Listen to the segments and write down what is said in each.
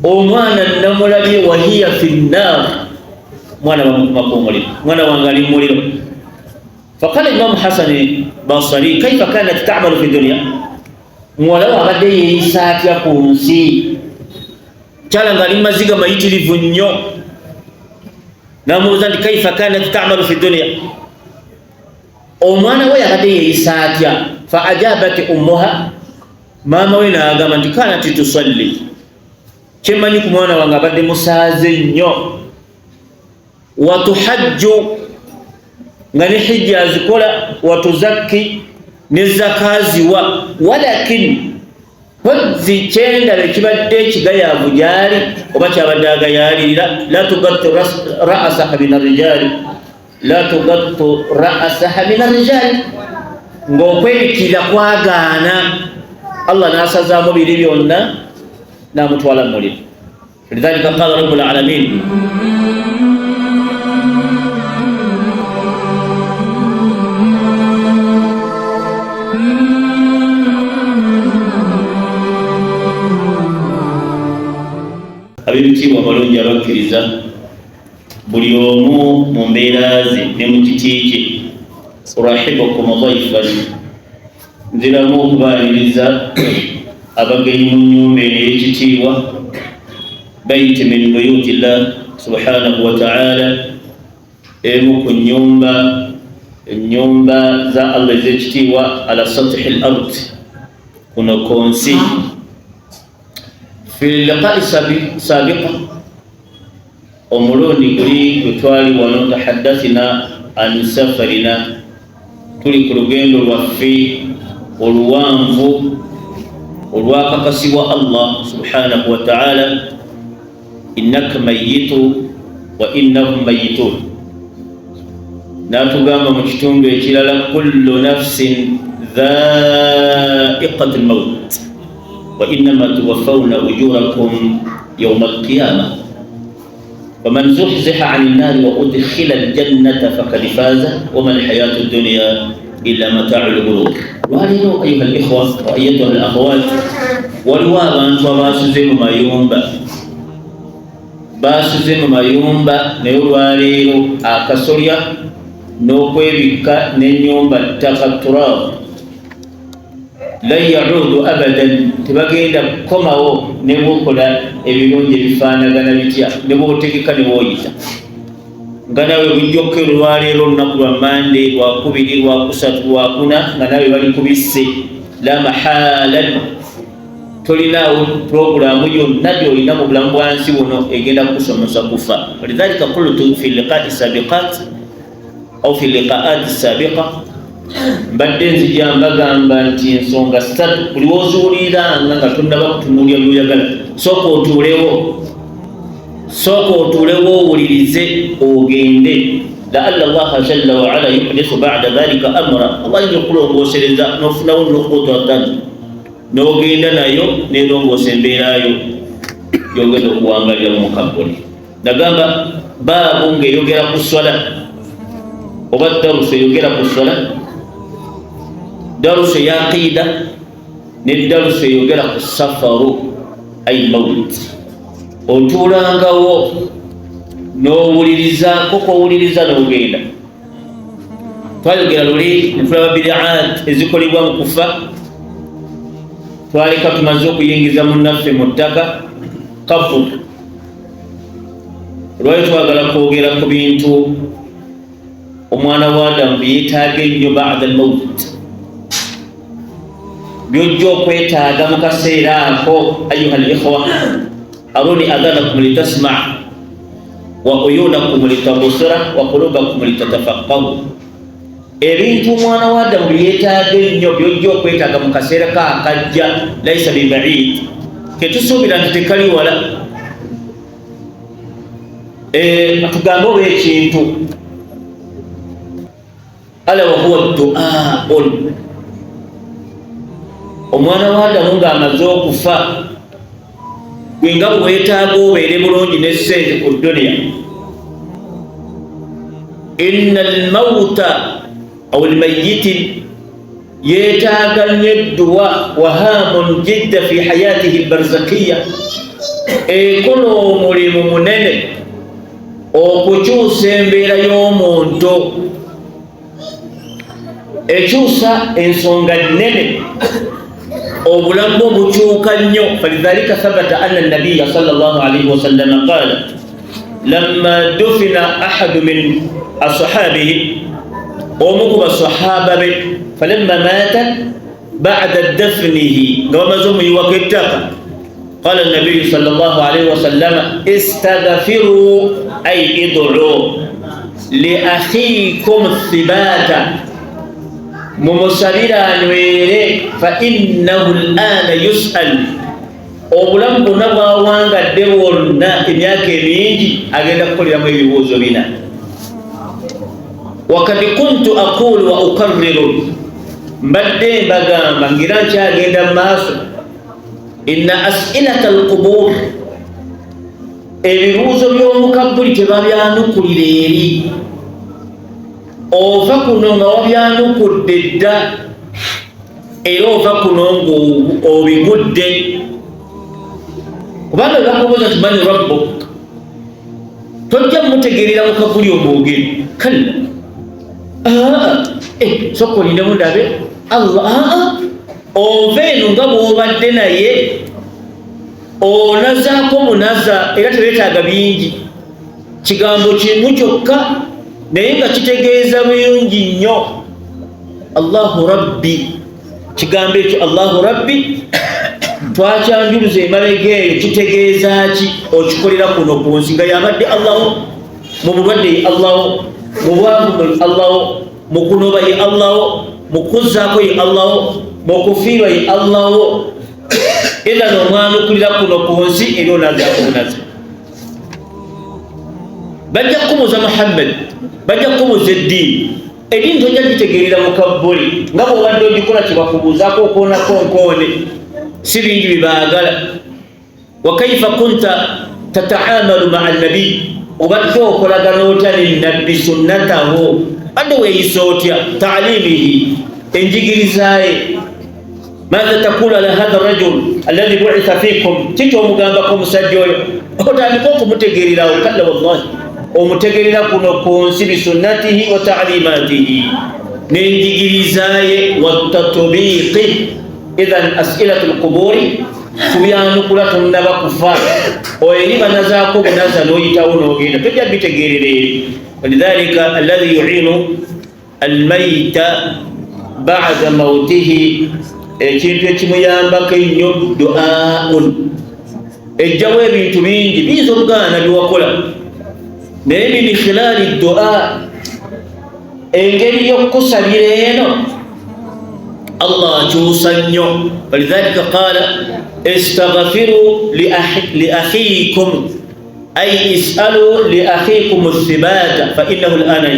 Omwana namulabye wahiya fi nnar, mwana bamukumako omuliro, mwana wange ali mumuliro. Faqala Imamu Hasani Basari, kaifa kanat tamalu fi dunia, muwala we abadde yeeyisa atya ku nsi? Kyala nga ali mumaziga mayitirivu nnyo, namubuuza nti kaifa kanat tamalu fi dunia, omwana we abadde yeeyisa atya? Fa ajabat ummuha, maama we n'agamba nti kanat tusalli, kyemmanyi ku mwana wange abadde musaaze nnyo, watuhajju, nga ne hijja azikola, watuzakki, ne zakaziwa, walakin mpozzi kyendaba ekibadde ekigayaavu gyali oba kyabadde agayaalirira, la tugattu ra'asaha min arrijaali, la tugattu ra'asaha min arrijaali, ng'okwebikirira kwagaana, Allah n'asazaamu biri byonna n'amutwala mu muliro. Lidhalika qala rabbul alamin. Ab'ebitiibwa abalungi abakkiriza, buli omu mu mbeera ze ne mu kiti kye, rahibakum dhaifan, nziramu okubaaniriza abagenyi mu nnyumba eno ey'ekitiibwa, baiti min buyuti llah subhanahu wa taala, emu ku nnyumba ennyumba za Allah ez'ekitiibwa ala satihi l ard, kuno ku nsi. Fi liqai sabiqa, omulundi guli gwe twali wano, tahaddathina an safarina, tuli ku lugendo lwaffe oluwanvu olwakakasibwa Allah subhanahu wa ta'ala, innaka mayitu wa innahum mayitun. N'atugamba mu kitundu ekirala, kullu nafsin dhaiqatu lmaut wa innama tuwaffawna ujurakum yauma alqiyama faman zuhziha ani nnari wa udkhila aljannata fakad faza wama alhayatu dunya illa matau lghurur. Lwaleero, ayuha likhwa wa ayatuha alakhawat, waliwo abantu abasuze mu mayumba, basuze mu mayumba, naye olwaleero akasolya n'okwebikka n'ennyumba ttaka, turab, lan yaudu abadan, tebagenda kukomawo ne bwokola ebirungi ebifaanagana bitya, ne bwotegeka ne bwoyita nga nawe bujja okukera olwaleero olunaku lwa Mande, lwakubiri, lwakusatu, lwakuna, nga nawe bali kubisse, la mahalan, tolinaawo puroguramu yonna gyolina mu bulamu bwansi buno egenda kukusomosa kufa. Walidhalika qultu fi liqai sabiqat au fi liqaati sabiqa, mbadde nzija mbagamba nti ensonga ssatu buli woziwuliriranga nga tonnaba kutunuulira byoyagala, sooka otuulewo, sooka otuulewo owulirize ogende, laalla llaha jalla waala yuhdithu bada dhalika amra, Allah ayinza okukulongoosereza n'ofunawo nukutatan n'ogenda nayo nerongoosa embeerayo yogenda okuwangalira mu mukabbuli. Nagamba baabu ng'eyogera ku swala oba darusu eyogera ku swala, darusu eya aqida ne darusu eyogera ku safaru ai maut. Otuulangawo n'owulirizaako kowuliriza n'ogenda. Twayogera luli netulaba bidaat ezikolebwa mu kufa, twaleka tumaze okuyingiza munnaffe mu ttaka kafu. Lwali twagala kwogera ku bintu omwana wa Adamu byetaaga ennyo bada almaut, byojja okwetaaga mu kaseera ako. Ayuha likhwa, aruni adhanakum litasma wa uyunakum litabusira wa qulubakum litatafaqahu, ebintu omwana wa Adamu byetaaga ennyo byojja okwetaaga mu kaseera ka akajja, laisa bibaid, ketusuubira nti tekali wala. Tugambe oba ekintu ala wahuwa duaun, omwana wa Adamu ng'amaze okufa, gwe nga bwetaaga obeere bulungi ne ssente ku duniya, inna almauta au lmayiti yeetaaga nnyo edduwa, wahamun jidda fi hayatihi lbarzakiya. Ekola omulimu munene okukyusa embeera y'omuntu, ekyusa ensonga nnene, obulamu bwo bukyuka nnyo. Falidhalika thabata anna nabiya sallallahu alaihi wasallama qala lamma dufina ahadu min ashabihi, omu ku basahaba be, falamma mata bada dafnihi, nga bamaze omuyiwako ettaka, qala nabiyu sallallahu alaihi wasallama istaghfiru ay id'u li akhikum thibata, mumusabire anywere, fa innahu lana yusal. Obulamu bwonna bwawangadde bwonna emyaka emingi agenda kukoleramu ebibuuzo bina. Wakad kuntu aqulu wa ukarriru, mbadde mbagamba ngira nkyagenda mu maaso, inna asilata alqubur, ebibuuzo by'omukabbuli tebabyanukulira eri, ova kuno nga wabyanukudde dda, era ova kuno ng'obigudde, kubanga bakubuuza nti mani rabbuk, tojja mutegeerera mu kabuli omwogere kalla sokka olindemu ndabe Allah. Ova eno nga bw'obadde naye onazaako munaza, era tebeetaaga bingi, kigambo kimu kyokka naye nga kitegeeza bulungi nnyo, Allahu rabbi. Kigambo ekyo Allahu rabbi twakyanjuluza emabega eyo, kitegeeza ki? Okikolera kuno ku nsi nga yabadde Allahu mu bulwadde, ye Allahu mu bwavu, ye Allahu mu kunoba, ye Allahu mu kuzzaako, ye Allahu mu kufiirwa, ye Allahu. Idhan omwanukulira kuno ku nsi era onazaako bunaza. Bajja kukubuuza Muhammad, bajja kukubuuza eddiini. Eddiini tojja gitegeerera mu kabbuli nga bw'obadde ogikola, kyebakubuuzaako okoonako nkoone, si bingi byebaagala. Wa kaifa kunta tataamalu maa nabi, obadde okolagana otya ne nabbi, sunnatahu, badde weeyisa otya, taalimihi, enjigirizaye, madha takulu ala hatha rajul alladhi buitha fikum, kiki omugambako omusajja oyo? Otandika okumutegeererawo. Kalla wallahi, omutegeerera kuno ku nsi bisunnatihi wa taalimatihi, n'enjigirizaye, wa tatbiqi. Idhan asilatu lquburi tubyanukula tonnaba kufa, oyo eri banazaako bunaza n'oyitawo n'ogenda, tojja bitegeerera eri. Walidhalika alladhi yuinu almaita bada mautihi, ekintu ekimuyambako ennyo duaun, ejjawo ebintu bingi biyinza okugaana byewakola, naye min khilali dua, engeri y'okukusabira eno Allah akyusa nnyo. Walidhalika qala istaghfiru li akhikum ay isalu li akhikum thibata fa innahu al'ana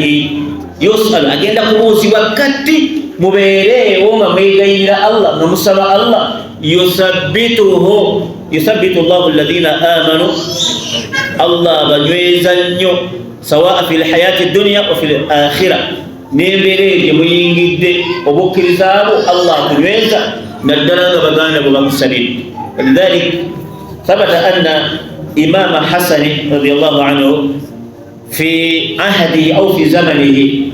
yusal, agenda kubuuzibwa kati, mubeereewo nga mwegayirira Allah, nga musaba Allah, yuthabbituhu, yuthabbitu llahu alladhina amanu, Allah abanyweza nnyo, sawaa fi lhayati dunya wa fi lakhira, n'embeera eyo gye muyingidde obukkiriza bwo Allah akunyweza, naddala nga baganda bwe bamusabire. Walidhalik thabata anna imama Hasani radiallahu anhu fi ahadihi au fi zamanihi,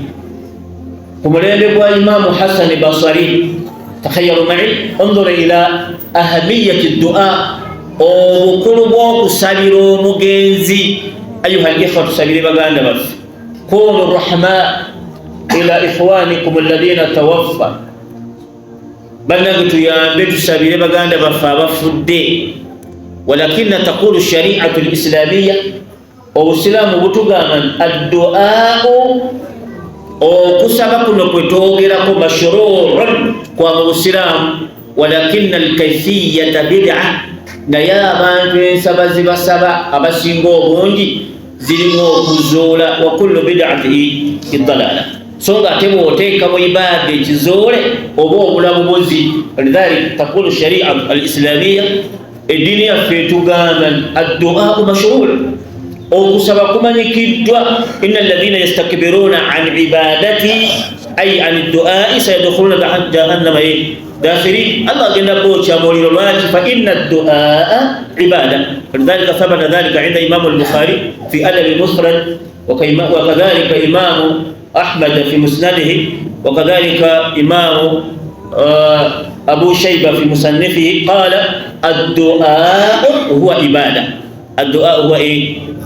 ku mulembe gwa Imamu Hasani Basari, takhayaru mai, unzur ila ahamiyati dua, obukulu bw'okusabira omugenzi. Ayuha likhwa, tusabire baganda baffe, kunu rahma ila ikhwanikum alladhina tawaffa, bannange tuyambe tusabire baganda baffe abafudde. Walakina taqulu shariatu lislamiya, obusiraamu butugamba nti adduau, okusaba kuno kwe twogerako, mashururun, kwa mu busiraamu, walakina alkaifiyata bida, naye abantu ensaba zibasaba abasinga obungi zirimu okuzuula, wa kullu bidati idalala, so nga ate bw'oteeka mu ibaada ekizuule oba obula bubuzi. Walidhalik taqulu sharia alislamiya, eddiini yaffe etugamba adduau mashurur, okusaba kumanyikiddwa, inna alladhina yastakbiruna an ibadati. Ay an duai sayadkhuluna jahannama dakhirin, Allah agenda bookya muliro. Lwaki? Fa inna duaa ibada. Walidhalika thabata dhalika inda Imamu al-Bukhari fi adab al-mufrad, wakadhalika Imamu Ahmad fi musnadihi, wakadhalika Imamu Abu Shayba fi musannifihi, qala ad-du'a huwa ibada, ad-du'a huwa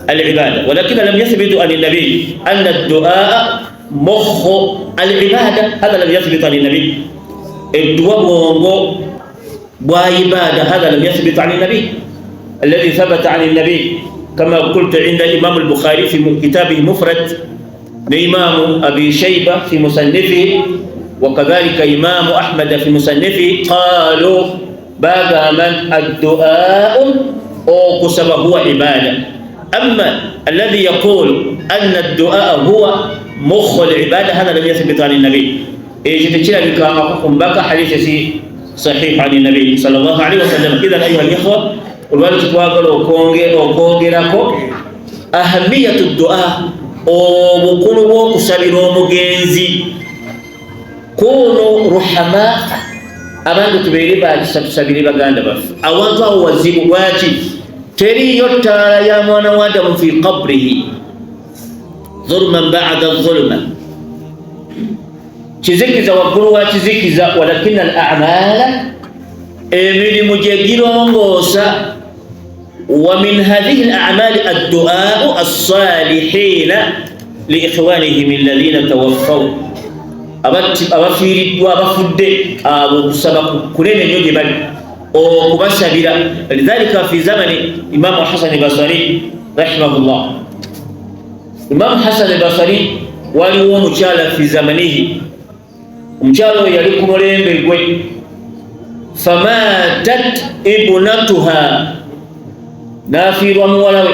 al-ibada, walakin lam yathbit an an-nabi anna ad-du'a mukhu al-ibada, hadha lam yathbit an an-nabi. Edduwa bwongo bwa ibada, hadha lam yathbit an an-nabi. Alladhi thabata an an-nabi kama qultu inda Imam al-Bukhari fi kitabihi mufrad, na Imam Abi Shayba fi musannifihi, wakadhalika Imam Ahmad fi musannifihi, qalu bagamba ad-du'a okusaba huwa ibada. Amma alladhi yaqulu anna ad-du'a huwa mukhu al-ibada, hadha lam yathbit an an-nabi. Ekyo tekirabikangako ku mbaka, hadithi si sahih an nabi sallallahu alaihi wasallam. Idhan ayuha al-ikhwa, olwali tetwagala okwogerako ahamiyatu dua, obukulu bw'okusabira omugenzi. Kunu ruhama, abantu tubeere bakisa, tusabire baganda baffe. Awantu awo wazibu. Lwaki? Teriyo ttaala ya mwana wa Adamu fi qabrihi, zulman bada zulma, kizikiza waggulu wa kizikiza. Walakina al amala, emirimu gye girongoosa. Wa min hadhihi al amali adduau assalihina liikhwanihim alladhina tawaffaw, abafiiriddwa, abafudde abo, okusaba kunene nnyo gye bali okubasabira. Lidhalika fi zamani Imamu Hasani Basari rahimahullah, Imamu Hasani Basari, waliwo omukyala fi zamanihi, omukyala oyo yali ku mulembe gwe. Famatat ibnatuha, n'afiirwa muwala we.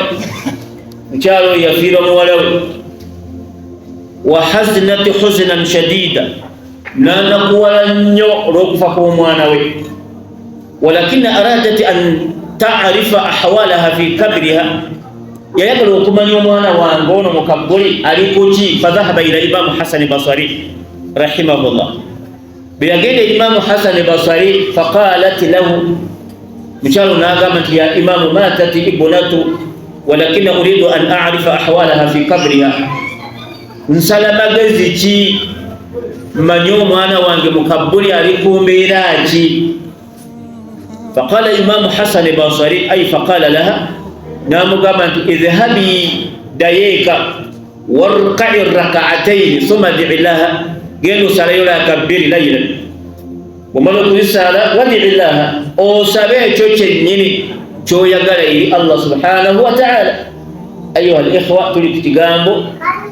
Mukyala oyo yafiirwa muwala we. Wa hazinat huzinan shadida, n'anakuwala nnyo olw'okufa kw'omwana we. Walakina aradat an tarifa ahwalaha fi kabriha, yayagala okumanya omwana wange ono mu kabbuli ali kuki. Fadhahaba ila Imamu Hasani Basari rahimahullah. Bwe yagenda Imamu Hasani Basari, faqalat lahu, mukyalo n'agamba nti ya imamu, matat ibnatu walakina uridu an arifa ahwalaha fi kabriha, nsala magezi ki manye omwana wange mu kabbuli ali ku mbeera ki? Faqala Imamu Hasani Basari, ay faqala laha, n'amugamba nti idhhabi, dayeeka, warkai rakaataini thumma dii laha, genda osalayo laka bbiri laylan, omala okuzisaala, wadii llaha, osabe ekyo kyennyini kyoyagala eri Allah subhanahu wa taala. Ayuha alikhwa, tuli ku kigambo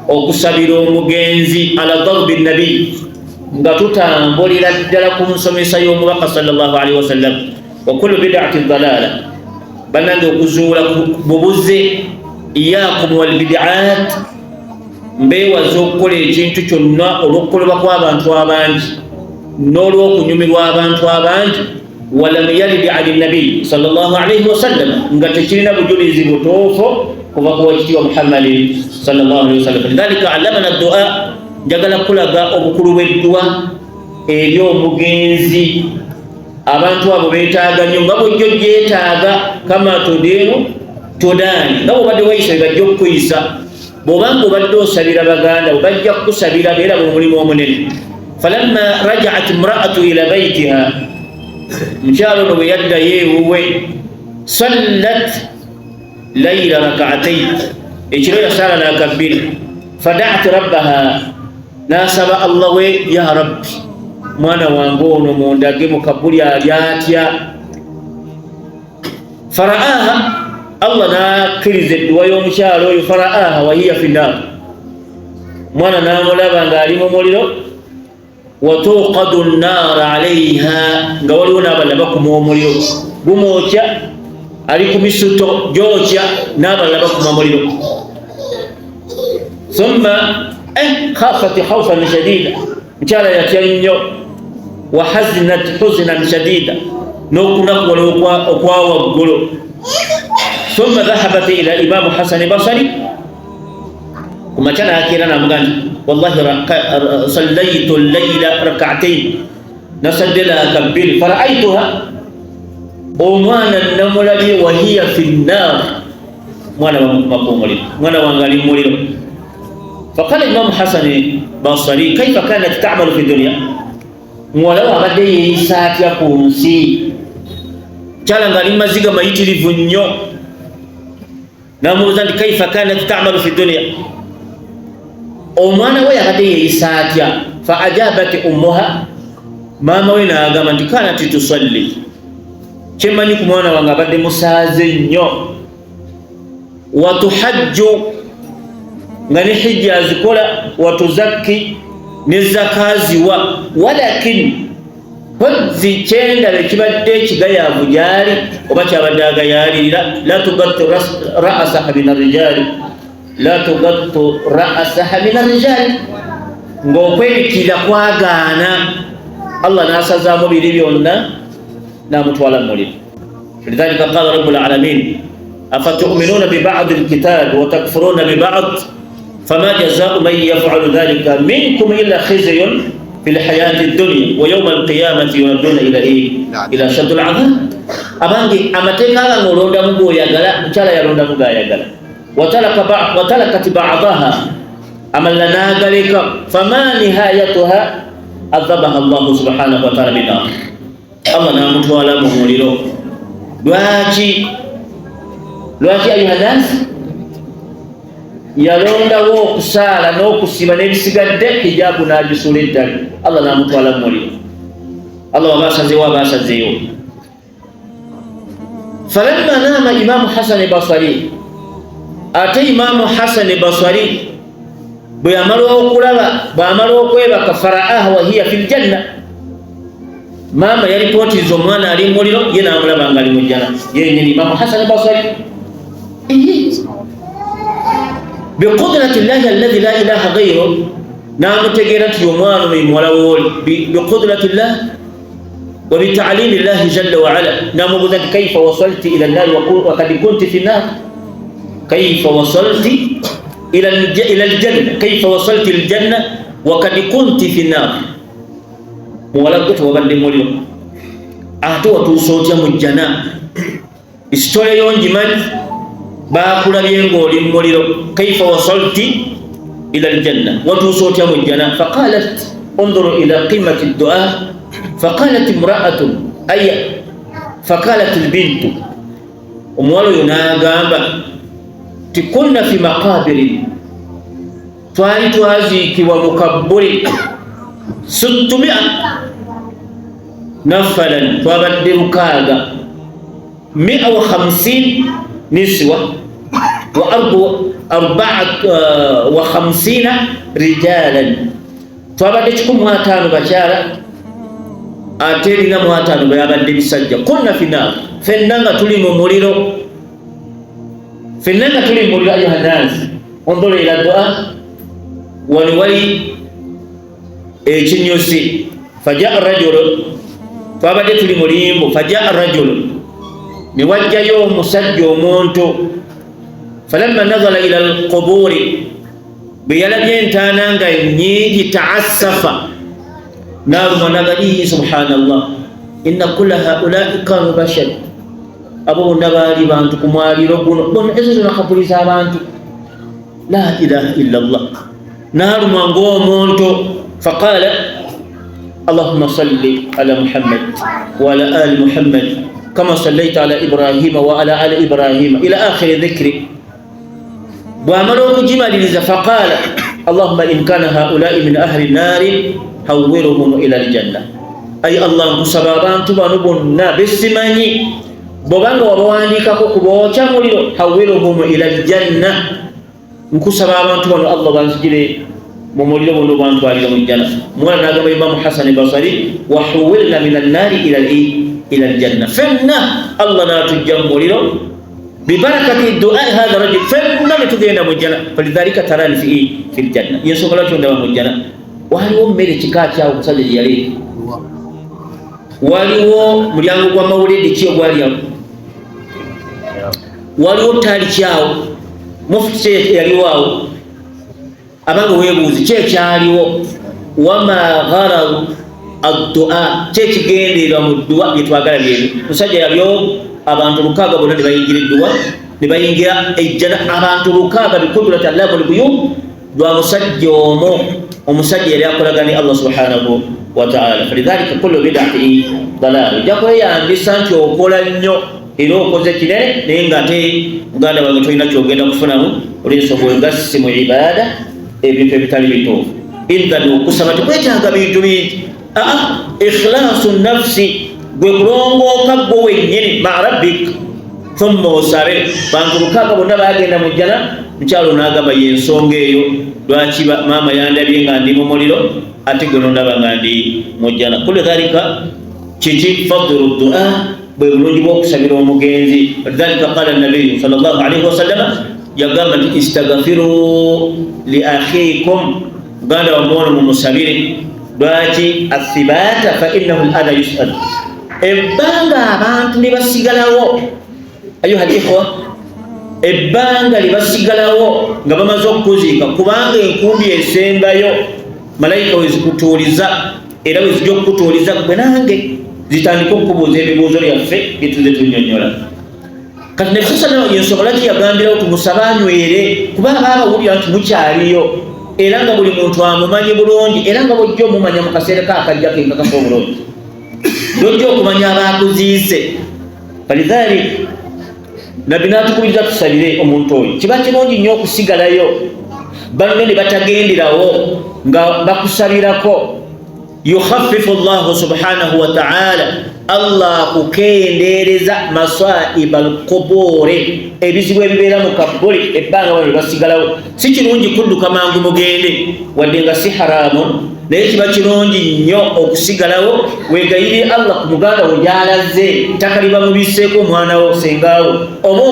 okusabira omugenzi ala darbi nabiy, nga tutambulira ddala ku nsomesa y'omubaka sallallahu alaihi wasallam. Wa kullu bid'atin dalala, bannange, okuzuula bubuze. Iyakum walbidiat, mbeewaza okukola ekintu kyonna olw'okukolebwa kw'abantu abangi n'olw'okunyumirwa abantu abangi, walam yalid ani nabiyi sallallahu alaihi wasallam, nga tekirina bujulizi butuufu kuva ku wakitiibwa Muhammadi sallallahu alaihi wasallam. Lidhalika allamana dua, njagala kulaga obukulu bw'eddwa eri omugenzi. Abantu abo beetaaga nnyo, nga bwojjo gyetaaga, kama tudiinu tudaani, nga bwobadde wayisa bebajja okukuyisa. Bwobanga obadde osabira baganda, bajja kukusabira, beera bwomulimu omunene. Falamma rajaat imraatu ila baitiha, mukyalo ono bwe yaddayo ewuwe, sallat laila rakaatain, ekiro yasaala nakabbiri. Fadaat rabbaha, nasaba Allah we, ya rabbi, mwana wange ono mundage mu kabuli ali atya? Faraaha, Allah nakkiriza edduwa y'omukyalo oyo. Faraaha wahiya finnar, mwana namulaba ng'ali mu muliro. Watuqadu nnaara alaiha, nga waliwo n'abalala bakuma omuliro gumwokya, ali ku misuto gyokya, n'abalala bakuma muliro. Thumma khafat khawfan shadida, mukyala yatya nnyo. Wahazinat huzinan shadida, n'okunakuwala okwa waggulu. Thumma dhahabat ila Imamu Hasani Basari, ku makya nakeera namuga nti Wallahi sallaytu llaila rak'atain, nasadde laaka bbiri, faraaituha, omwana namulabye, wahiya fi nnar, mwana bamukumako omuliro, mwana wange ali mumuliro. Faqala Imamu Hasani Basari, kaifa kanat tamalu fi dunia? Muwala we abadde yeeyisa atya ku nsi? Kyala nga ali mumaziga mayitirivu nnyo, namubuuza nti kaifa kanat tamalu fi dunia, omwana we yabadde yeeyisa atya? Fa ajabat ummuha, maama we naagamba nti kanat tusalli, kyemmanyi ku mwana wange abadde musaaze nnyo, watuhajju, nga ne hijja azikola, watuzakki, ne zakaziwa, walakin mpozzi kyendaba ekibadde ekigayaavu gyali oba kyabadde agayaalirira, la tugattu ra'asaha min arrijaali, la tugattu ra'asaha min arrijaali, ng'okwebikirira kwagaana, Allah n'asazaamu biri byonna n'amutwala mu muliro. Lidhalika qala rabbul alamin, afatuminuna bibadi lkitabi watakfuruna bibadi fama jazau man yafalu dhalika minkum illa khizyun fi lhayati dunya wa yauma alqiyamati yuraduna ila shaddu ladhab. Abange, amateeka gange olondamu goyagala, mukyala yalondamu gayagala, watalakat badaha, amalala n'agaleka, fama nihayatuha? Adhabaha Llahu subhanahu wataala binar, Allah n'amutwala mu muliro. Lwaki? Lwaki ayuha nasi? Yalondawo okusaala n'okusiba n'ebisigadde hijabu n'agisuula eddali, Allah n'amutwala mu muliro. Allah waba asazeewo, aba asazeewo. Falamma naama Imamu Hasani Basari, ate Imamu Hasani Basari bwe yamala okulaba, bw'amala okwebaka, faraaha wahiya fi ljanna, maama yalipootiriza omwana ali muliro, ye n'amulaba nga ali mu jjana yenyini. Imamu Hasani Basari, biqudrati llahi alladhi la ilaha gairu, n'amutegeera nti omwana ono muwala wooli, biqudrati llah wa bitalimi llahi jalla waala, n'amubuuza nti kaifa wasalti ila nnari wakad kunti fi nnar, kaifa wasalti ila aljanna, kaifa wasalti aljanna wakad kunti fi nnar, muwala gwe tewabadde muliro, ate watuusa otya mu jjana? Isitole yo ngimanyi, bakulabye ng'oli mu muliro, kaifa wasalti ila aljanna, watuusa otya mu jjana? Faqalat, unduru ila qimati ddua, faqalat imraatun aya, faqalat lbintu, omuwala oyo n'agamba ti kunna fi maqabirin, twali twaziikibwa mu kabbuli, suttumia nafalan, twabadde 600, mia wa hamsin niswa wa arbaa wa hamsina rijalan, twabadde 150 bakyala, ate 450 bayabadde bisajja. Kunna finar, fenna nga tuli mu muliro, fenna nga tuli mu muliro. Ayuha nasi, undhuru ila dua, wano wali ekinyusi. Fajaa rajulu, twabadde tuli mulimbu, fajaa rajulu, ne wajjayo omusajja, omuntu. Falamma nazala ila alquburi, bwe yalabye entaana nga nyingi, taassafa, nalumwa, naga subhanallah, inna kulla haulai kanu bashar, abo bonna baali bantu ku mwaliro guno bonna, ezo zona kabuli z'abantu, la ilaha illa llah, nalumwa ng'omuntu. Faqala, allahumma salli ala Muhammad wa ala ali Muhammad kama sallaita ala Ibrahima wa ala ali Ibrahima ila akhiri dhikri. Bw'amala okugimaliriza, faqala, allahumma in kana haulai min ahli nari hawwiruhum ila aljanna, ayi Allah, nkusaba abantu bano bonna besimanyi, bwobanga wabawandiikako kubookya muliro, hawwiruhum ila aljanna, nkusaba abantu bano Allah banzigire mu muliro buno bantwalire mu jjana. Mwana n'agamba Imamu Hasani Basari, wahuwilna min annaari ila aljanna, fenna Allah n'atujja mu muliro bibarakati duai hatha rajul, fenna netugenda mu jjana. Falidhalika tarani fi ljanna, yensonga lwaki ondaba mu jjana. Waliwo mmere kika kyawo omusajja gye yaleeta? Waliwo mulyango gwa mawuledi ki ogwaliawo? Waliwo taali kyawo? Mufuti ki yaliwo awo? Abange weebuuzi ki ekyaliwo, wama ghararu addua, ki ekigendererwa mu dduwa byetwagala byebyo. Musajja yabyo abantu 6 bonna ne bayingira edduwa, ne bayingira ejjana, abantu 6 bikudurati allamu lguyub, lwa musajja omu. Omusajja yali akolagana ne Allah subhanahu wa ta'ala. Falidhalika kullu bid'ati dalal. Ojja kweyambisa nti okola nnyo era okoze kinene, naye nga ate muganda wange tolina kyogenda kufunamu olw'ensonga wegasse mu ibaada ebintu ebitali bituufu. Idhan okusaba tekwetaaga bintu bingi. Ikhlaasu nafsi, gwe kulongooka gwe wennyini maa rabbik, thumma osabe. Bantu 6 bonna bagenda mu jjana. Mukyalo n'agamba yensonga eyo lwaki maama yandabye nga ndi mu muliro ate gwe nondaba nga ndi mu jjana. Kullu dhalika kiki? Fadlu dua, bwe bulungi bw'okusabira omugenzi. Walidhalika qala nabiyu sallallahu alaihi wasallama, yagamba nti istagfiru li akhikum, muganda wammwe ono mumusabire. Lwaki? Athibata fa innahu al-ana yusal. Ebbanga abantu lye basigalawo, ayuha likhwa, ebbanga lye basigalawo nga bamaze okukuziika, kubanga enkumbi esembayo malayika wezikutuuliza era wezijja okukutuuliza gwe nange zitandika okukubuuza ebibuuzo byaffe byetuze tunnyonnyola. Kati nebisasana yensonga lwaki yagambirawo tumusabe anywere, kuba aba abawulira nti mukyaliyo era nga buli muntu amumanyi bulungi, era nga bwojja omumanya mu kaseera ka akajja kenkakasa obulungi lwojja okumanya abakuziise. Falidhalik nabbi n'atukubiriza tusabire omuntu oyo. Kiba kirungi nnyo okusigalayo banne ne batagenderawo nga bakusabirako. Yukhaffifu llahu subhanahu wa ta'ala, Allah akukendeereza masaiba alquburi, ebizibu ebibeera mu kabbuli ebbanga bano lyebasigalawo. Si kirungi kudduka mangu mugende, wadde nga si haramu, naye kiba kirungi nnyo okusigalawo weegayirire Allah ku muganda wo gy'alaze, ttaka liba mubiseeko omwana wo, sengaawo, oba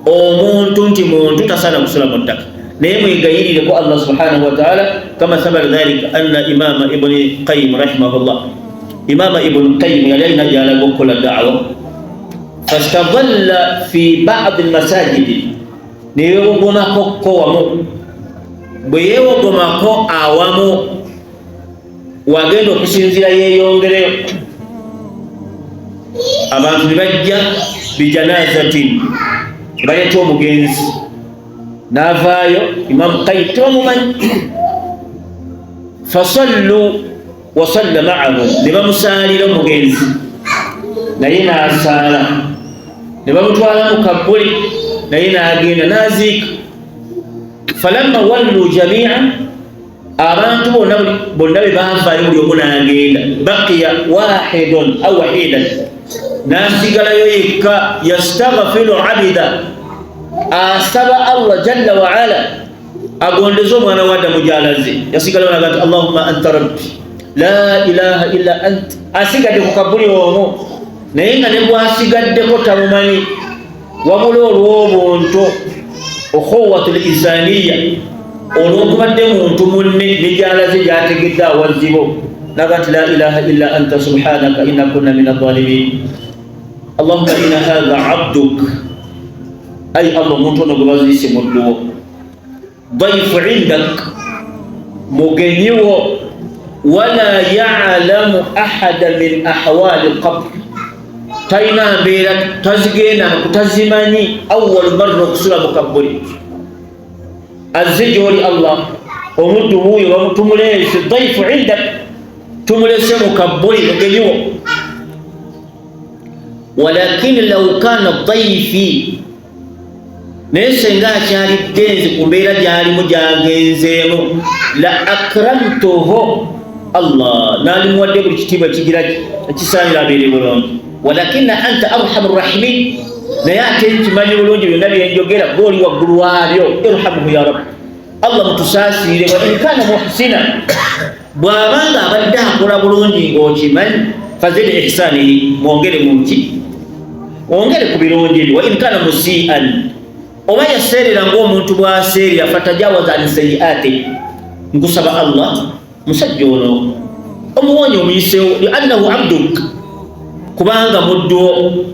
omuntu nti muntu tasaana kusula mu ttaka, naye mwegayirireko Allah subhanahu wa ta'ala. Kama thabata dhalika anna imama Ibni Qayim rahimahullah, imama Ibn Qayim yali alina gy'alaga okukola da'wa, fastadalla fi ba'di almasajidi, neyewogomako ko wamu. Bwe yeewogomako awamu wagenda okusinziira yeeyongereyo, abantu ne bajja bijanazatin, ne baleeta omugenzi n'avaayo. Imamu Qayim tebamumanyi. Fasallu wasalla ma'ahum, ne bamusaalira omugenzi naye n'asaala, ne bamutwala mu kabbuli naye n'agenda n'aziika. Falamma wallu jamia, abantu bonna bonna bwe baavaayo buli omu n'agenda, baqiya wahidun au wahidan, n'asigalayo yekka, yastaghfiru abida, asaba Allah jalla waala agondeze omwana wa Adamu gy'alaze. Yasigalayo naga nti allahumma anta rabbi la ilaha illa ant. Asigadde ku kabuli omwo, naye nga ne bwasigaddeko tamumanyi, wabula olw'obuntu ukhuwatu linsaniya, olw'okubadde muntu munne ne gy'alaze gy'ategedde awazibu, naga nti la ilaha illa anta subhanaka inna kunna min adh-dhalimin, allahumma inna hadha abduk, ay Allah, omuntu ono gwe baziise mudduwo, daifu indak, mugenyiwo, wala yalamu ahada min ahwali lqabr, talina mbeera tazigenda tazimanyi, awal marra okusula mu kabbuli, azze gyoli Allah, omuddu wuuyo tumuleese, daifu indak, tumulese mu kabbuli, mugenyiwo, walakin law kana daifi, naye senga akyalidde nze ku mbeera gyalimu gyagenzeemu, la akramtuhu, Allah nalimuwadde buli kitiibwa kigira kisaanira abeere bulungi, walakina anta arhamu rahimin, naye ate nkimanyi bulungi byonna byenjogera gwe oli waggulu waabyo, irhamuhu ya rabbi, Allah mutusaasirire, wa in kana muhsina, bw'abanga abadde akola bulungi ng'okimanyi, fazid ihsanihi, mwongere munki, ongere ku birungi bye, wa in kana musian, oba yaseerera ng'omuntu bw'aseerera, fatajawaza an sayiati, nkusaba Allah musajja ono omuwonye omuyiseewo, liannahu abduk, kubanga mudduwo.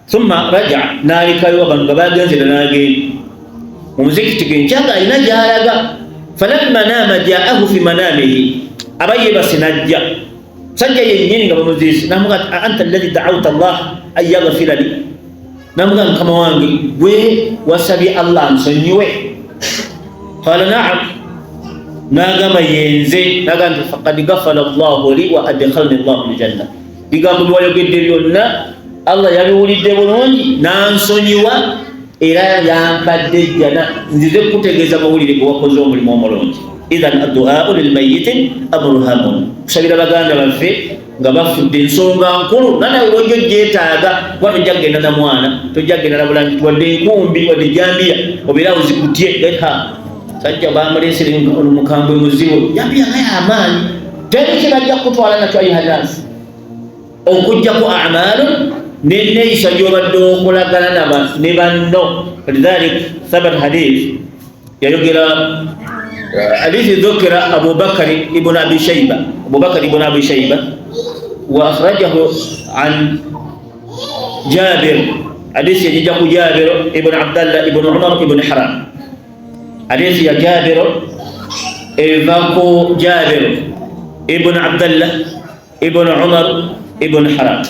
Thumma raja, n'alekayo abantu nga bagenzera n'agenda. Mu muzikiti gwe nga alina gy'alaga. Falamma naama jaahu fi manamihi, aba yeebase n'ajja sajja yennyini nga bamuziise, namuga nti anta alladhi da'awta Allah an yaghfira li, namuga mukama wange gwe wasabye Allah nsonyiwe. Qala na'am, nagamba yenze, nagamba nti faqad ghafara Allahu li wa adkhalani Allahu ljanna, bigambo byewayogedde byonna Allah yabiwulidde bulungi nansonyiwa era yampadde ejjana, nzize kukutegeeza mawulire gwe wakoze omulimu omulungi. Idhan adduau lilmayiti amru hamun, kusabira baganda baffe nga bafudde ensonga nkulu, nanawe wojja ogyetaaga kuba tojja kugenda na mwana, tojja kugenda na bulangiti wadde enkumbi wadde ejambiya obeera awo zikutye. Sajja bamuleesere ono mukambwe muzibu, jambiya nga yamaanyi, teri kye bajja kukutwala nakyo ayuhanasi okujjako amaalu neneeyisa gyobadde okolagana ne banno. Lidhalik thabat hadith, yayogera hadithi dhukira Abubakari ibn Abi Shayba, Abubakar ibn Abi Shayba wa akhrajahu an Jabir, hadithi yajija ku Jabir ibn Abdallah ibn Umar ibn Haram. Hadithi ya Jabir eva ku Jabir ibn Abdallah ibn Umar ibn Haram,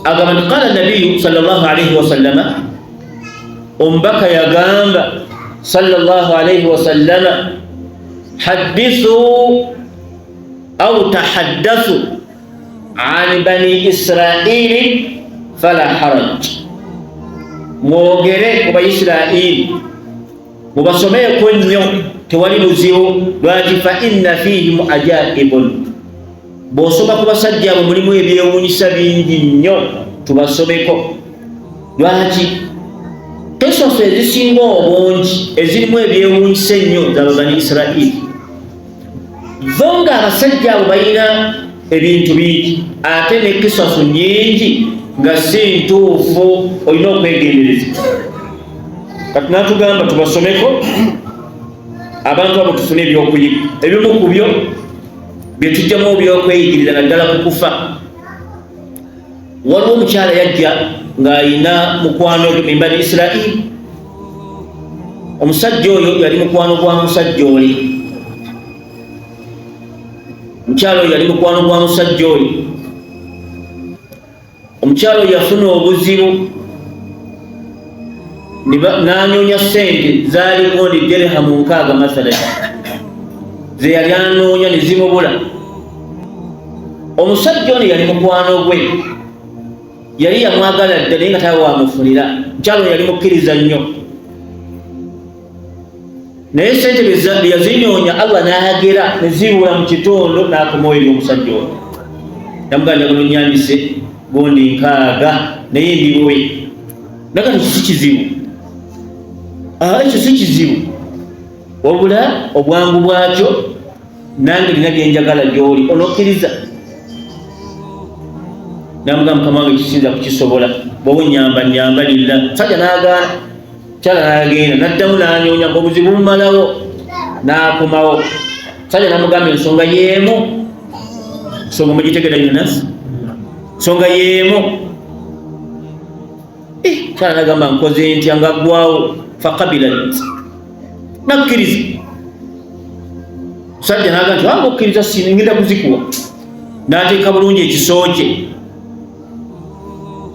agamba nti qala nabiyu sallallahu alaihi wasallama, omubaka yagamba sallallahu alaihi wasallama, hadithu au tahaddathu an bani israili fala haraj, mwogere ku Baisiraili mubasomeeko nnyo, tewali buzibu. Lwaki? Fa inna fihim ajaibun, bw'osoma ku basajja abo mulimu ebyewuunyisa bingi nnyo, tubasomeko. Lwaki? Kesoso ezisinga obungi ezirimu ebyewuunyisa ennyo zaba bani Isirairi, zo nga abasajja abo balina ebintu bingi ate ne kisasu nyingi nga si ntuufu, olina okwegendereza. Kati natugamba tubasomeko abantu abo tufune ebyokuyiga, ebimu ku byo byetujjamu ebyokweyigiriza naddala ku kufa. Waliwo omukyala yajja ng'ayina mukwano gwe min bani Isirairi. Omusajja oyo yali mukwano gwa musajja oli, omukyala oyo yali mukwano gwa musajja oyo. Omukyala oyo yafuna obuzibu n'anoonya sente zaali gundi dirhamu 60 mathalan, ze yali anoonya ne zimubula. Omusajja ono yali mukwano gwe, yali yamwagala dda naye nga tawe wamufunira. Mukyala ono yali mukkiriza nnyo, naye sente bwe yazinoonya Allah n'agera ne zibula mu kitundu, n'akomawo eri omusajja ono, namugamba njagala onyambise gundi 60 naye ndibuwe. Naga ekyo si kizibu, ekyo si kizibu, wabula obwangu bwakyo nange nina byenjagala gyoli, onokkiriza? Namugamba mukama wange kisinza kukisobola, bwoba onyamba nyamba lilla. Musajja n'agaana, kyala n'agenda n'addamu n'anyonya nga obuzibu bumalawo, n'akomawo. Musajja n'amugamba ensonga y'emu, nsonga mugitegera yunasi, nsonga y'emu. Kyala nagamba nkoze ntya nga ggwawo? Fakabilat, nakkiriza. Musajja naga nti wanga okkiriza ngenda kuzikuwa, n'ateeka bulungi ekiso kye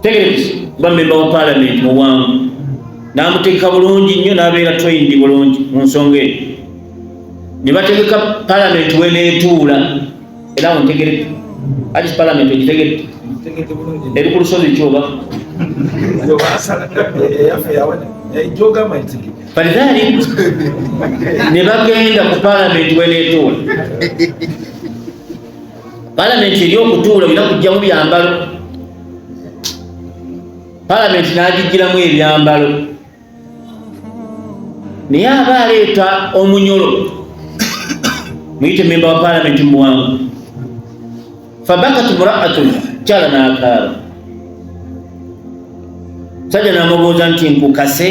tegerekese kuba memba wa palamenti mu bwangu, n'amuteeka bulungi nnyo n'abeera trained bulungi mu nsonga eyo, ne bategeka palamenti weneetuula. Era awo ntegereke ati palamenti ogitegedde eri ku lusozi kyoba falidhalik, ne bagenda ku palamenti weneetuula. Palamenti eri okutuula olina kugjamu byambalo, palamenti n'agigiramu ebyambalo, naye aba aleeta omunyolo muyite memba wa palamenti mu bwangu. Fabakat muraatun, kyala n'akaaba. Sajja n'amubuuza nti nkukase?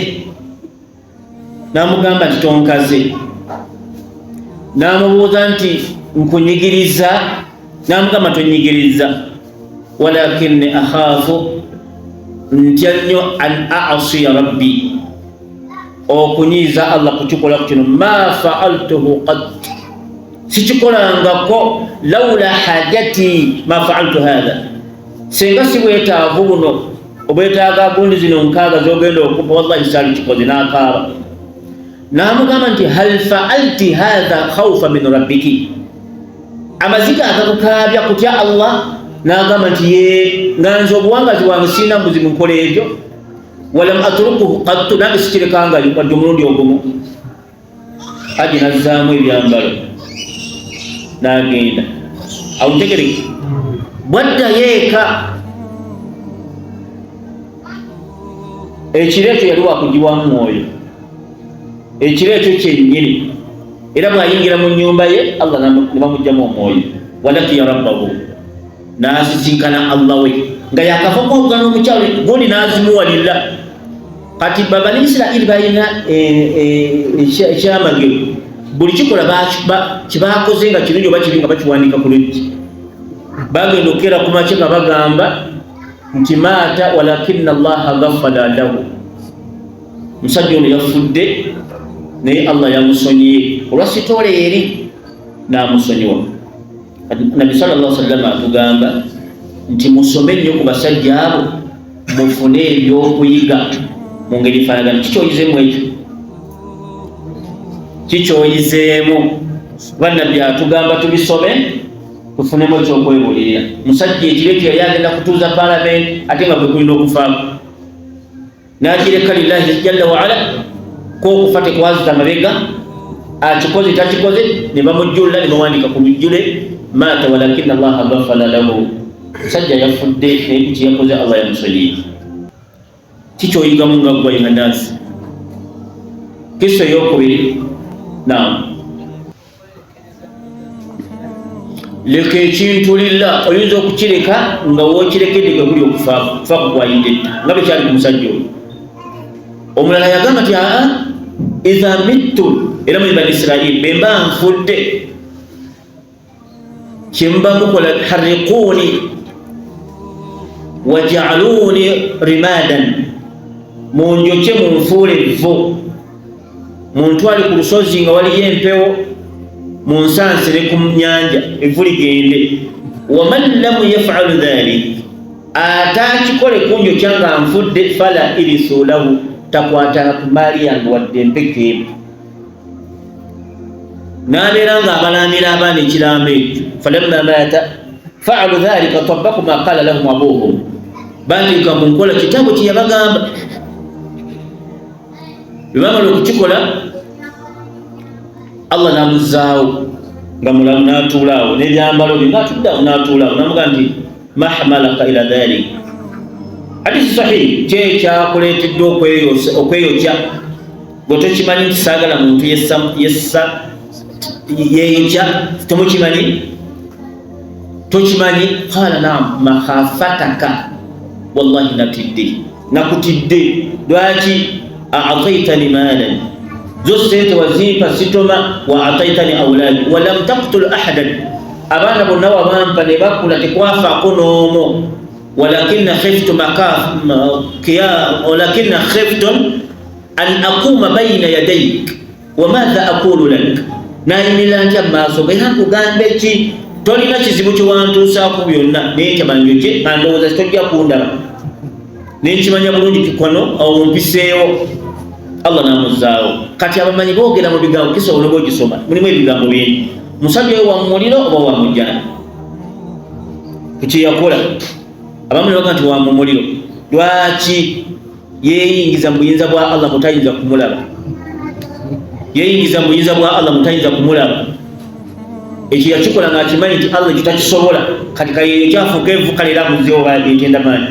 N'amugamba nti tonkaze. N'amubuuza nti nkunyigiriza? N'amugamba tonyigiriza, walakinni akhaafu, ntya nnyo an asiya rabbi. Okunyiiza Allah kukikola ku kino, ma faaltuhu qat, sikikolangako. Laula hajati ma faaltu hatha, singa si bwetaavu buno obwetaaga gundi zino nkaaga zogenda okupa, wallahi saali kikoze. N'akaaba n'amugamba nti hal faalti hatha khaufa min rabbiki, amaziga agakukaabya kutya Allah? N'agamba nti ye nga nze obuwangazi bwange sirina buzibu nkola ebyo, walam atrukuhu qattu, nange sikirekangayo wadde omulundi ogumu. Haji nazzaamu ebyambalo n'agenda. Awo ntegereke, bwaddayo eka ekiro ekyo yali wakugibwamu mwoyo ekiro ekyo kyennyini, era bw'ayingira mu nnyumba ye Allah ne bamugjamu omwoyo. Walakiya rabbahu, n'asisinkana Allah we nga yakava kwawukana omukyalo gundi n'azimuwalira. Kati babani Isirairi balina ekyamagero, buli kikola kyebakoze nga kirungi oba kibi nga bakiwandiika ku luggi. Bagenda okukeera ku makya nga bagamba nti maata walakina Allaha gafala lahu, musajja ono yafudde naye Allah yamusonyiye olwa sitoola eri n'amusonyiwa. Nabbi sallallahu sallama atugamba nti musome nnyo ku basajja abo mufune ebyokuyiga mu ngeri efaanagana. Kikyoyizeemu ekyo, kikyoyizeemu kuba Nabbi atugamba tubisome tufunemu ekyokwebulirira. Musajja ekiro ekyo yali agenda kutuuza palamenti ate nga kwe kulina okufaako, nakireka lillahi jalla waala, kwokufa tekwazita mabega, akikoze takikoze, ne bamujjulula ne bawandika ku lujjule maata walakina Allaha gafala lahu, musajja yafudde naye kukiyakoze Allah yamusonyiye. Kikyoyigamu nga gwa yohanasi kiso eyokubiri. Naam, leka ekintu lilla, oyinza okukireka nga wokirekedde kwe kuli okufaako, kufaako kwayidde dda nga bwe kyali ku musajja oyo. Omulala yagamba nti aa idha mittu, era muli bani Isirairi, bwe mba nfudde kyemuba mukola harriquuni wajaaluuni rimadan, munjokye munfuule evvu, muntwale ku lusozi nga waliyo empewo, munsansire ku nyanja evvu ligende. Waman lam yafalu dhalik, atakikole kunjokya nga nfudde, fala irisu lahu, takwatanga ku maali yange wadde empeke emu. N'abeera nga abalaamira abaana ekiraamo ekyo. Falamma maata faalu dhalika tabaku ma qala lahum abuhum, bateeka mu nkola kitabu kye yabagamba. Bwe bamala okukikola Allah n'amuzzaawo nga mulamu, n'atuulaawo n'ebyambalo bye, ng'atuddeawo n'atuulaawo, n'amugaa nti mahmalaka ila dhalik, hadisi sahihi, kyekyakuleetedde okweyokya gwe tokimanyi nti saagala muntu yessa yeyokya, temukimanyi, tokimanyi? Qala naam, makhafataka, wallahi natidde, nakutidde. Lwaki? Ataitani maalan, zo sente wazimpa sitoma, wa ataitani auladi walam taktul ahadan, abaana bonna wabampa ne bakula tekwafaako n'omu, walakina khiftu walakina khiftu an aquma baina yadaik wamadha aqulu lak, nayimirira ntya mu maaso ge, era nkugambe ki? Tolina kizibu kyewantuusaako byonna, naye ntya banjokye nga ndowooza tojja kundaba, nenkimanya bulungi kikono awo mpiseewo. Allah namuzaawo. Kati abamanyi boogera mu bigambo kisobola oba ogisoma mulimu ebigambo bingi, musajja oyo wamumuliro oba wamujjana kukyeyakola? Abamu nebaga nti wamumuliro, lwaki yeyingiza mu buyinza bwa Allah mutayinza kumulaba, yeyingiza mu buyinza bwa Allah mutayinza kumulaba. Ekyo yakikola ng'akimanyi nti Allah ekyo takisobola. Kati kayeeyo kyafuuka evu, kale era amuzeewo etenda maanyi.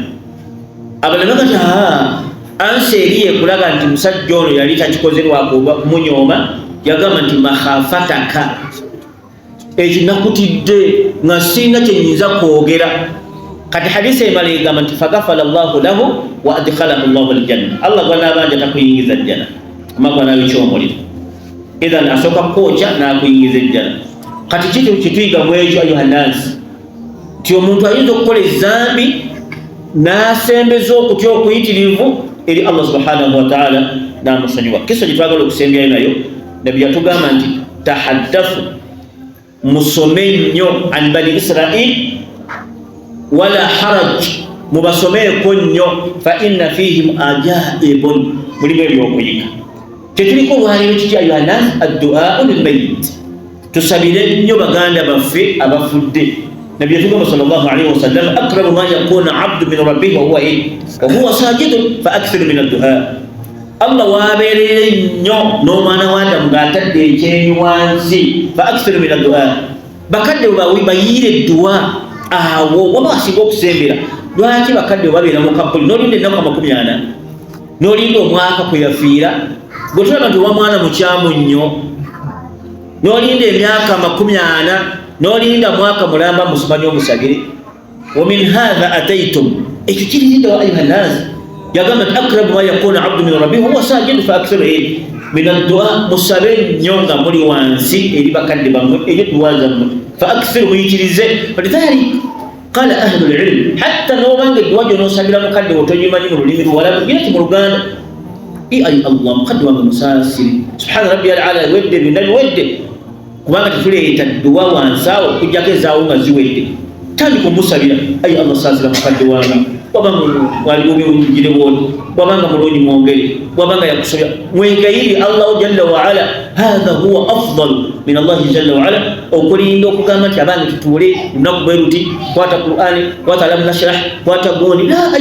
Abalala baga nti aa ansa eri ekulaga nti musajja ono yali takikoze lwakuba kumunyooma, yagamba nti makhafataka, ekyo nakutidde nga sirina kyenyinza kwogera. Kati hadisi emala egamba nti fagafala llahu lahu wa adkhalahu llahu aljanna, Allah gwanabanja takuyingiza jjana ama gwanayokya omuliro. Idhan asooka kukwokya nakuyingiza ejjana. Kati kiki kyetuyiga mu ekyo ayuha nansi? Nti omuntu ayinza okukola ezambi n'asembeza okutya okuyitirivu. Eri Allah subhanahu wataala n'amusonyiwa. Kisa gye twagala okusembyayo nayo, Nabbi yatugamba nti tahaddathu, musome nnyo an bani Israil wala haraj, mubasomeeko nnyo, fa inna fihim ajaibun, mulimu ebyokuyiga. Kyetuliko olwaleero kiki? Ayuha adduau lilmayit, tusabire nnyo baganda baffe abafudde. Nabbi yatugamba sallallahu alaihi wasallam, akrabu ma yakuna abdu min rabbihi wahuwa sajidun fa akthiru min addua. Allah wabeerere nnyo n'omwana wa Adamu ng'atadde ekyenyi wansi, fa akthiru min addua. Bakadde bayiire edduwa awo waba asinga okusembera. Lwaki bakadde babeera mu kabbuli n'olinda ennaku 40, n'olinda omwaka kwe yafiira? Gwe tulaba nti owa mwana mukyamu nnyo, n'olinda emyaka 40, n'olinda mwaka mulamba, musimanye omusabire. Wa min hatha ataitum, ekyo kiririnda wa ayuha nnas. Yagamba nti akrabu ma yakuna abdu min rabbihi huwa sajidu fa akthiru min addua, musabe nnyo nga muli wansi eri bakadde bammwe eyo duwa zammwe, fa akthiru, muyitirize. Walidhalik qala ahlu lilm, hatta nobanga edduwa gyonosabira mukadde wotogimanyi mu lulimi luwalabu, gira ti mu Luganda, i ayi Allah, mukadde wange musaasire, subhana rabbi al ala, wedde byonna biwedde, kubanga tetuleeta dduwa wansi awo okujjako ezaawo nga ziwedde. Tandika omusabira, ayi Allah, saasira mukadde wange, wabanga wali bwoti, wabanga mulungi mwongere, wabanga yakusobya mwegayiri Allahu jalla waala. Hatha huwa afdal min Allahi jalla waala. Okulinda okugamba nti abange tutuule lunaku bwe luti, kwata Qurani, kwata alam nashrah, kwata gundi, la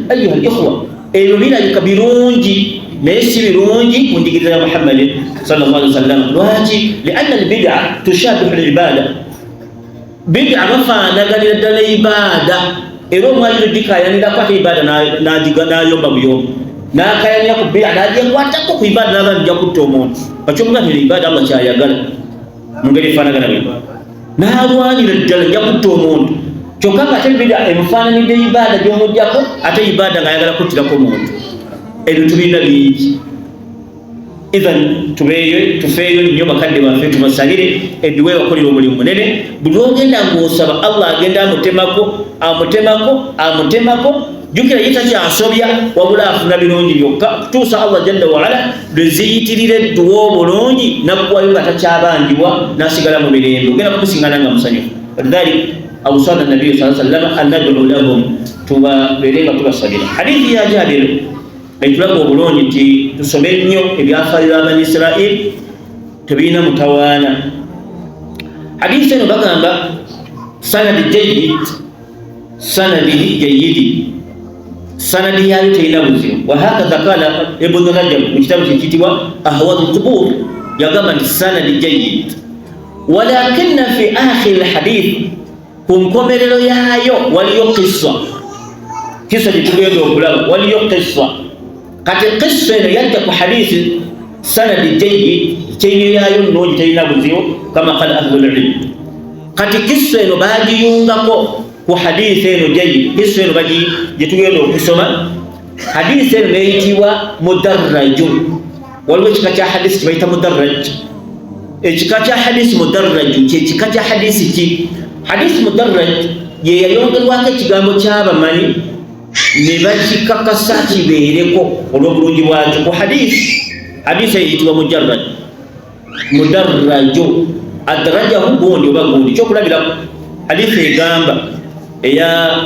ayuha likhwa, ebyo birabika birungi naye si birungi ku njigiriza ya Muhammadin sallallahu alaihi wasallam. Lwaki? Lianna albida tushabihu libada, bida bafaanaganira ddala ibada, era omwaliro gikayanirako ate ibada nayomba buyomba nakayanira ku bida, najekwatako ku ibada, naga nja kutta omuntu akyomuga nti ibada Allah kyayagala mu ngeri efaanagana bwe, nalwanira ddala nja kutta omuntu, kyokka nga ate bida emufaananidde ibada gyomujjako, ate ibada ngaayagala kuttirako omuntu. Ebyo tubirina bingi. Ithan tubeeyo, tufeeyo nnyo bakadde baffe, tubasalire edduwa, ebakolera omulimu munene. Buli lwogenda ng'osaba, Allah agenda amutemako, amutemako, amutemako. Jjukira ye takyasobya, wabula afuna birungi byokka kutuusa Allah jalla waala lwe ziyitirira edduwa obulungi naggwayo nga takyabanjibwa, nasigala mu mirembe, ogenda kumusingana nga musanyufu. Walidhalik awsana nabiyu saa sallama an nadu lahum, tubabeere nga tubasabira. Hadithi ya Jabir etulaga obulungi nti tusome nnyo ebyafaayo bya bani Israil, tebirina mutawaana. Hadisi eno bagamba sanadi jayid, sanadihi jayidi, sanadi yayo terina buzibu. Wahakadha kala Ibnu Rajab mu kitabu kyekiyitibwa Ahwad lqubur, yagamba nti sanadi jayid, walakina fi akhiri lhadith, ku nkomerero yaayo waliyo kissa, kisa gyetugenda okulaba, waliyo kissa. Kati kissa eno yajja ku hadisi sanadi jayid, kyenyo yaayo nnungi, terina buzibu, kama kala ahlulilm. Kati kissa eno bagiyungako ku hadisi eno jayid, kissa eno gyetugenda okusoma, hadisi eno neyitibwa mudarraju. Waliwo ekika kya hadisi kibayita mudarraj. Ekika kya hadisi mudarraju kyekika kya hadisi ki? Hadisi mudarraj ye yayongerwako ekigambo kyabamanyi ne bakikakasa kibeereko olw'obulungi bwakyo ku hadisi. Hadisi eyo eyitibwa mujarrad, mudarrajo, adrajahu gundi oba gundi. Kyokulabirako, hadisi egamba eya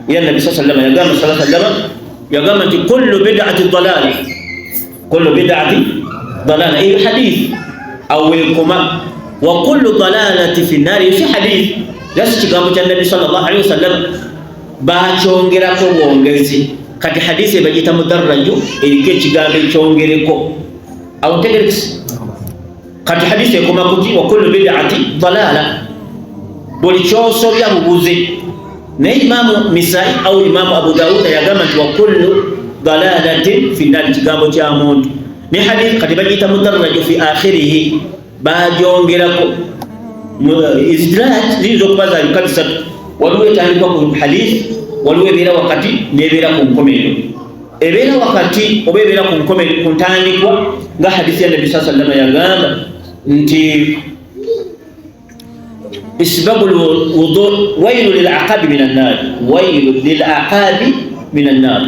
nabi saa sallama, yagamba saa sallama, yagamba nti kullu bidati dalala, kullu bidati dalala. Eyo hadisi aweekoma, wa kullu dalalati fi nnari, si hadisi, era si kigambo kya nabi sallallahu alaihi wasallam, bakyongerako bwongezi. Kati hadisi ebagiyita mudarraju, eriko ekigambo ekyongereko awo, ntegerekisi. Kati hadisi ekoma kuki? Wa kullu bidati dalala, buli kyosobya bubuze. Naye Imamu Misai au Imamu Abu Dawuda yagamba nti wa kullu dalalatin fi nnari, kigambo kya muntu ne hadisi. Kati bagiyita mudarraju fi akhirihi, bagyongerako. Istidraj ziyinza okuba za bika bisatu: waliwo etandikwa ku hadisi, waliwo ebeera wakati, nebeera ku nkomerero. Ebeera wakati oba ebeera ku nkomerero, ku ntandikwa, nga hadisi ya nabi saa sallama yagamba nti isbabu lwudu, wailu lilaqabi min annar, wailu lilaqabi min annar.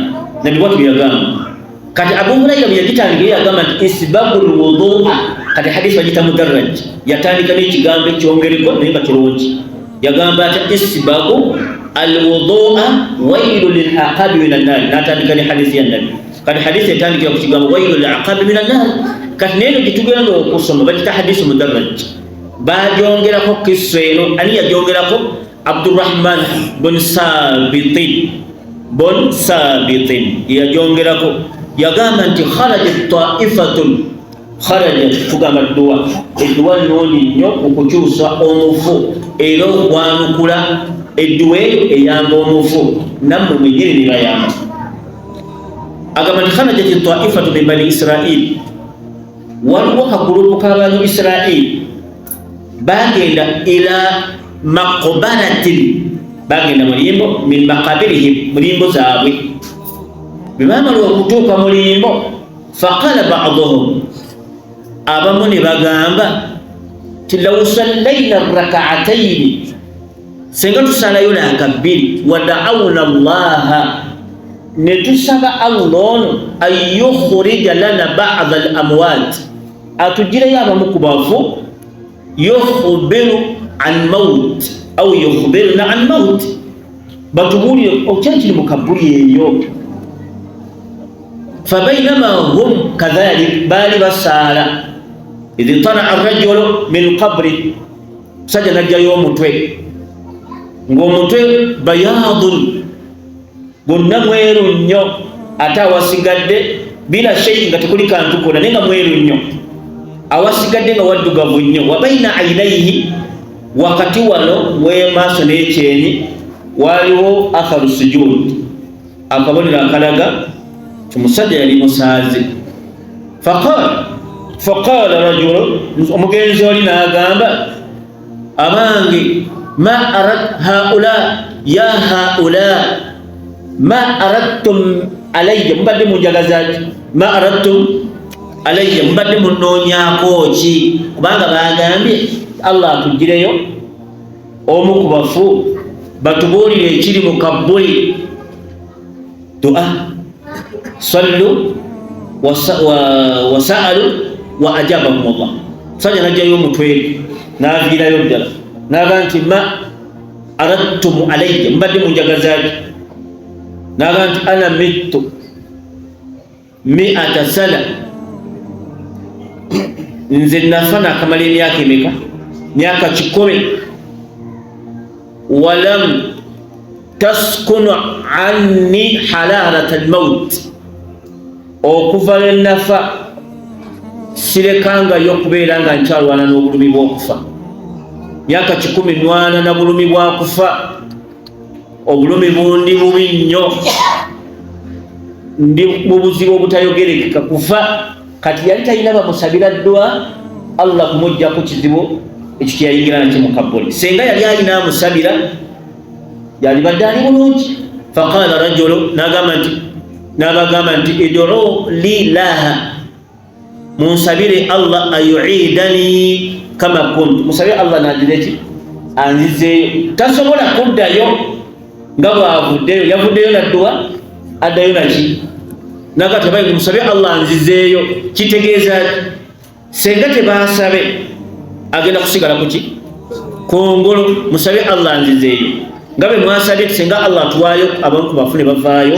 Nabi bwatu yagamba Kati Abu Hurayra bwe yagitandika yagamba nti isbagu lwudua. Kati hadisi bagita mudarraj, yatandika n'ekigambo ekyongereko naye nga kirungi. Yagamba ati isbagu alwudua wailu lilaqabi min annaari, n'atandika ne hadisi ya Nabbi. Kati hadisi etandikira ku kigambo wailu lilaqabi min annaari. Kati naye eno gyetugenda okusoma bagita hadisi mudarraj, bagyongerako kisa eno. Ani yagyongerako? Abdurrahman bun Sabitin, bun Sabitin yagyongerako. Yagamba nti kharajat taifatun, kharajat tugamba dduwa, edduwa nnungi nnyo okukyusa omufu era okwanukula edduwa eyo eyamba omufu, nammwe mwenyini ne bayamba. Agamba nti kharajat taifatu min bani Israil, waliwo kagurupu k'abantu Israil bagenda ila maqbaratin, bagenda mulimbo min maqabirihim, mulimbo zaabwe. Bwe bamala okutuuka mulimbo, faqala baduhum, abamu ne bagamba ti law sallaina rakaataini, senga tusalayo laaka bbiri, wadaawuna llaha, ne tusaba Allah ono an yukhrija lana bada al amwat, atugireyo abamu ku bafu, yukhbiru an maut au yukhbiruna an maut, batubuulire okya kiri mu kabuli eyo. Fabainama hum kadhalik, baali basaala, idh talaa rajulu min qabri, musajja najjayo omutwe ng'omutwe bayadun, gwonna mweru nnyo, ate awasigadde bila shei, nga tekuli kantu kona, naye nga mweru nnyo, awasigadde nga waddugavu nnyo. Wabaina ainaihi, wakati wano wemaaso n'ekyenyi waliwo atharu sujud, akabonero akalaga ti musajja yali musaazi. Faqala rajulu, omugenzi oli n'agamba, abange, ma arad haula ya haula ma aradtum alayya, mubadde munjagazaki? Ma aradtum alayya, mubadde munoonyako ki? Kubanga bagambye Allah atugireyo omu ku bafu batubuulire ekiri mu kabbuli. Dua sallu wasaalu wa ajabahum Allah. Musajja najjayo omutwe n'aviirayo ddala n'aga nti ma aradtum alayya, mubadde munjagazaki? N'aga nti ana mittu miata sana, nze nafa nakamala emyaka emeka? Myaka 100. Walam taskunu anni halarata almaut, okuva lwe nafa sirekangayo okubeera nga nkyalwana n'obulumi bw'okufa. Myaka 100 nwana na bulumi bwa kufa, obulumi bundi bubi nnyo, ndi mu buzibu obutayogerekeka kufa. Kati yali talina bamusabira ddwa Allah kumugjaku kizibu ekyo kyeyayingira nakyo mu kabbuli. Senga yali alina amusabira yalibadde ali bulungi. Faqala rajulu, nagamba nti, nabagamba nti idu li laha, munsabire Allah ayuidani kama kuntu, musabire Allah nagireki anzizeeyo. Tasobola kuddayo nga bwavuddeyo, yavuddeyo nadduwa addayo naki? Nagati abayi musabe Allah anzizeeyo. Kitegeeza senga tebasabe agenda kusigala kuki? Kongolo. Musabe Allah anzizeeyo nga bwe mwasabye, senga Allah atuwaayo abantu bafu ne bavaayo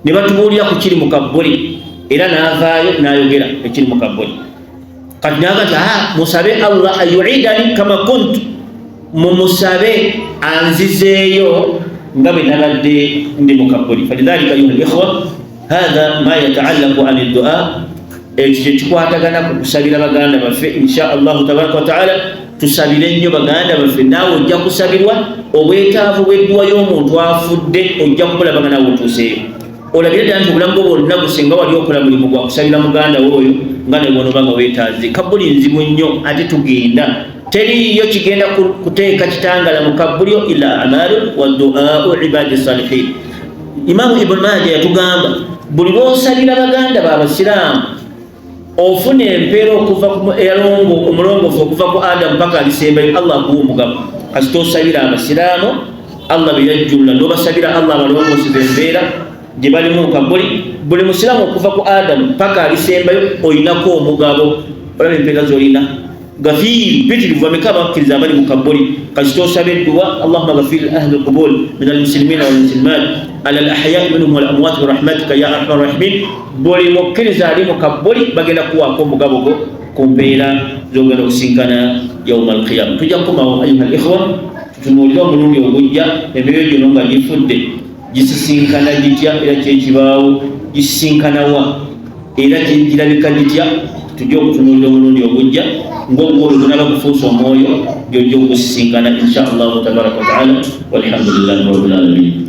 ne batubuulira ku kiri mu kabbuli, era n'avaayo n'ayogera ekiri mu kabbuli. Kati naga nti musabe Allah ayuidani kama kuntu, mumusabe anzizeeyo nga bwe nabadde ndi mu kabbuli. Falidhalika ayuha likhwa, hatha ma yataallaqu an ddua, ekyo kyekikwatagana ku kusabira baganda baffe. Insha Allahu tabaraka wataala tusabire nnyo baganda baffe, naawe ojja kusabirwa. Obwetaavu bw'edduwa y'omuntu afudde ojja kubulaba nga naawe otuuseeyo, olabire ddala nti obulamu bwo bwonna gusinga wali okola mulimu gwa kusabira muganda we oyo nga naye bwonoba nga weetaaze. Kabbuli nzibu nnyo, ate tugenda teriiyo kigenda kuteeka kitangala mu kabbulyo ila amalu wa duau ibadi salihin. Imamu Ibuni Maja yatugamba buli lwosabira baganda babasiraamu ofuna empeera okuva ku omulongoofu okuva ku Adamu paka alisembayo, Allah akuwa omugabo. Kasita osabira abasiraamu Allah beyajjulula nobasabira Allah abalongooseza embeera. Gye balimu kabuli buli musiraamu okuva ku Adamu paka alisembayo olinako omugabo. Olaba empeera zolina gafir mpitirivu. Bameka abakkiriza abali mu kabuli? Kasita osaba edduwa, "Allahuma gafir ahli lqubul min almuslimina walmuslimat ala alahyai minhum walamwat birahmatika ya arhamar rahimin." Buli mukkiriza ali mu kabuli bagenda kuwaako omugabo gwo ku mpeera zogenda okusinkana yauma alqiyama. Tujja kukomawo, ayuha alikhwa, tutunuulire omulundi ogujja emyoyo gino nga gifudde gisisinkana gitya, era kyekibaawo gisisinkanawa, era girabika gitya. Tujja okutunuulira omulundi ogujja ng'omwoyo gunaba gufuusa omwoyo gyojja okusisinkana, insha Allahu tabaraka wataala. Walhamdulillahi rabbil alamin.